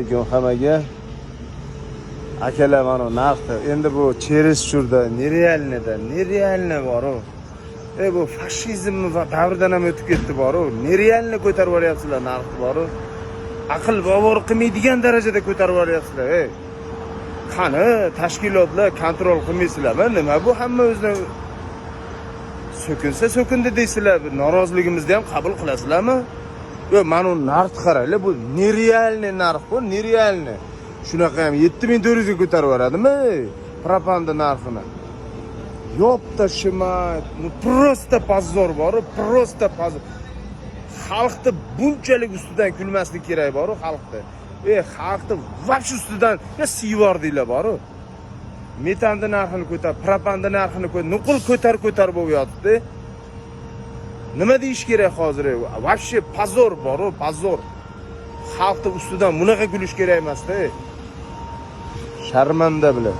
Alaykum hammaga. Akalar, mana narxni endi bu чересчур da, нереально da, нереально boru. Bu fashizm davridan ham o'tib ketdi boru. Нереально ko'tarib yuboryapsizlar narxni boru. Aql bovar qilmaydigan darajada ko'tarib yuboryapsizlar, ey. Qani tashkilotlar, контроль qilmaysizlarmi? Nima bu, hamma o'zini so'kinsa so'kindi deysizlar. Noroziligimizni ham qabul qilasizlarmi? Yo'q, mana uni narxni qaranglar, bu нереальный narx bu, нереальный. Shunaqa ham 7400 ga ko'tarib yuboradimi propanni narxini? Ёпташимать, ну просто позор boru, просто позор. Xalqni bunchalik ustidan kulmaslik kerak boru, xalqni. Xalqni вообще ustidan ya siyvordinglar boru. Metanni narxini ko'tar, propanni narxini ko'tar, nuqul ko'tar ko'tar bo'lib yotibdi. Nima deyish kerak hozir? Вообще позор boru, позор. Xalqni ustidan bunaqa kulish kerak emasda. Sharmanda bilan.